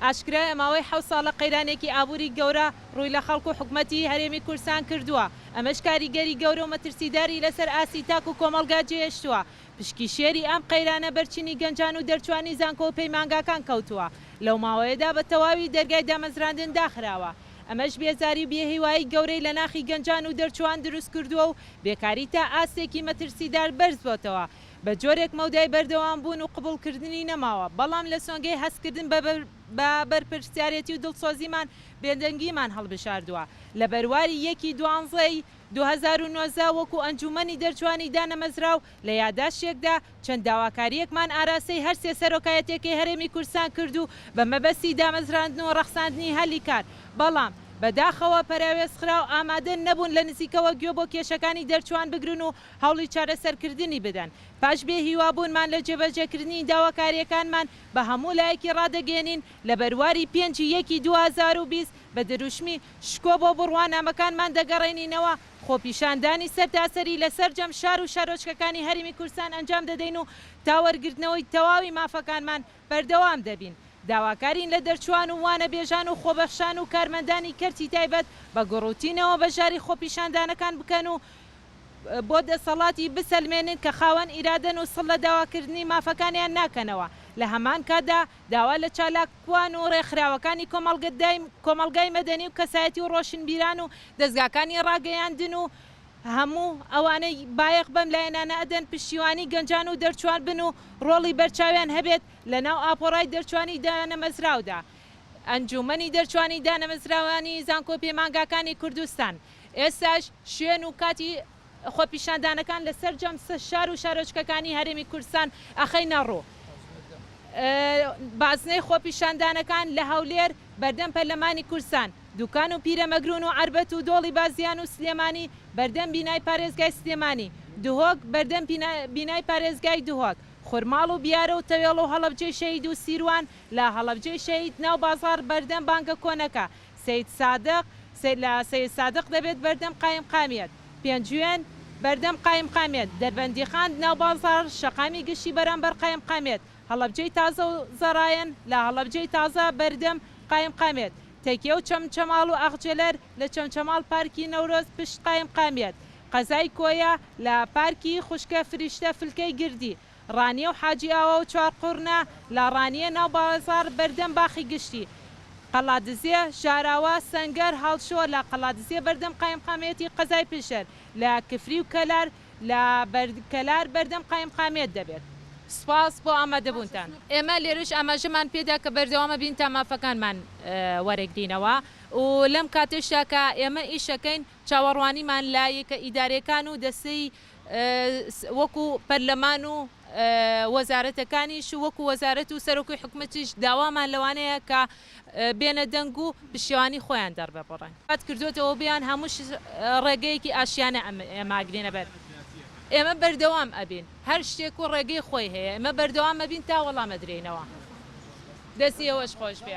ئاشکرایە ماوەی حەوت ساڵە قەیرانێکی ئابووری گەورە ڕووی لە خەڵک و حکومەتی هەرێمی کوردستان کردووە، ئەمەش کاریگەری گەورە و مەترسیداری لەسەر ئاستی تاک و کۆمەڵگا جێهێشتووە. پشکی شێری ئەم قەیرانە بەر چینی گەنجان و دەرچووانی زانکۆ و پەیمانگاکان کەوتووە، لەو ماوەیەدا بە تەواوی دەرگای دامەزراندن داخراوە، ئەمەش بێزاری و بێهیوایی گەورەی لە ناخی گەنجان و دەرچووان دروستکردووە و بێکاری تا ئاستێکی مەترسیدار بەرزبۆتەوە، بە جۆرێک مەودای بەردەوامبوون و قبوڵکردنی نەماوە، بەڵام لە سۆنگەی هەستکردن بە بە بەرپرسیارێتی و دڵسۆزیمان بێدەنگیمان هەڵبژاردووە. لە بەرواری یەکی دوانزەی 2019 وەکو ئەنجوومەنی دەرچووانی دانەمەزراو لە یاداشتێکدا چەند داواکارییەکمان ئاراستەی هەرسێ سەرۆکایەتیەکەی هەرێمی کوردستان کرد و بە مەبەستی دامەزراندن و ڕەخساندنی هەلی کار بەڵام بەداخەوە پەراوێزخراو ئامادە نەبوون لە نزیکەوە گوێ بۆ کێشەکانی دەرچووان بگرن و هەوڵی چارەسەرکردنی بدەن. پاش بێ هیوابوونمان لە جێبەجێکردنی داواکارییەکانمان بە هەموو لایەکی ڕادەگەیەنین لە بەرواری پێنج ی یەکی 2020 بە دروشمی شکۆ بۆ بڕوانامەکانمان دەگەڕێنینەوە خۆپیشاندانی سەرتاسەری لە سەرجەم شار و شارۆچکەکانی هەرێمی کوردستان ئەنجام دەدەین و تا وەرگرتنەوەی تەواوی مافەکانمان بەردەوام دەبین. داواکارین لە دەرچووان و وانەبێژان و خۆبەخشان و کارمەندانی کەرتی تایبەت بە گوڕوتینەوە بەشداری خۆپیشاندانەکان بکەن و بۆ دەسەڵاتی بسەلمێنن کە خاوەن ئیرادەن و سڵ لە داواکردنی مافەکانیان ناکەنەوە، لە هەمان کاتدا داوا لە چالاکوان و ڕێکخراوەکانی کۆمەڵگای مەدەنی و کەسایەتی و ڕۆشنبیران و دەزگاکانی ڕاگەیاندن و هەموو ئەوانەی بایەخ بەم لایەنانە ئەدەن پشتیوانی گەنجان و دەرچوان بن و ڕۆڵی بەرچاویان هەبێت لە ناو ئاپۆرای دەرچوانی دانەمەزراودا. ئەنجوومەنی دەرچوانی دانەمەزراوانی زانکۆ پەیمانگاکانی کوردستان ئێستاش شوێن و کاتی خۆپیشاندانەکان لە سەرجەم شار و شارۆچکەکانی هەرێمی کوردستان ئەخەینە ڕوو. بازنەی خۆپیشاندانەکان لە هەولێر، بەردەم پەرلەمانی کوردستان، دوکان و پیرەمەگرون و عەربەت و دۆڵی بازیان و سلێمانی، بەردەم بینای پارێزگای سلێمانی، دهۆک، بەردەم بینای پارێزگای دهۆک، خورماڵ و بیارە و تەوێڵ و هەڵەبجەی شەهید و سیروان، لە هەڵەبجەی شەهید ناو بازاڕ بەردەم بانکە کۆنەکە، سەیدسادق، لە سەیدسادق دەبێت بەردەم قایمقامیەت، پێنجوێن، بەردەم قایمقامیەت، دەربەندیخان، ناو بازاڕ، شەقامی گشتی بەرامبەر قایمقامیەت، هەڵەبجەی تازە و زەڕایەن، لە هەڵەبجەی تازە بەردەم قایمقامیەت، تەکیە و چەمچەماڵ و ئاغجەلەر، لە چەمچەماڵ پارکی نەورۆز پشت قایمقامیەت، قەزای کۆیە، لە پارکی خوشکە فریشتە فلکەی گردی، ڕانیە و حاجی ئاوا و چوارقوڕنە لە ڕانیە ناو بازاڕ بەردەم باخی گشتی، قەڵادزێ، ژاراوە، سەنگەر، هەڵشۆ لە قەڵادزێ بەردەم قایمقامیەتی قەزای پشدەر، لە کفری و کەلار لە کەلار بەردەم قایمقامیەت دەبێت. سوپاس بۆ ئامادەبوونتان. ئێمە لێرەش ئاماژەمان پێدا کە بەردەوام ئەبین تا مافەکانمان وەرەگرینەوە و لەم کاتەشدا کە ئێمە ئیشەکەین چاوەڕوانیمان لە یەکە ئیدارەکان و دەستەی وەکو پەرلەمان و وەزارەتەکانیش و وەکو وەزارەت و سەرۆکی حکومەتیش داوامان لەوانەیە کە بێنە دەنگ و پشتیوانی خۆیان دەرببڕن. کردۆتەوە بیان هەموو ڕێگەیەکی ئاشتیانە ئێمە ئەگرینە بەر. ئێمە بەردەوام ئەبین. هەر شتێک و ڕێگەی خۆی هەیە. ئێمە بەردەوام ئەبین تا وەڵام ئەدرێینەوە. دەستی ئێوەش خۆش بێ.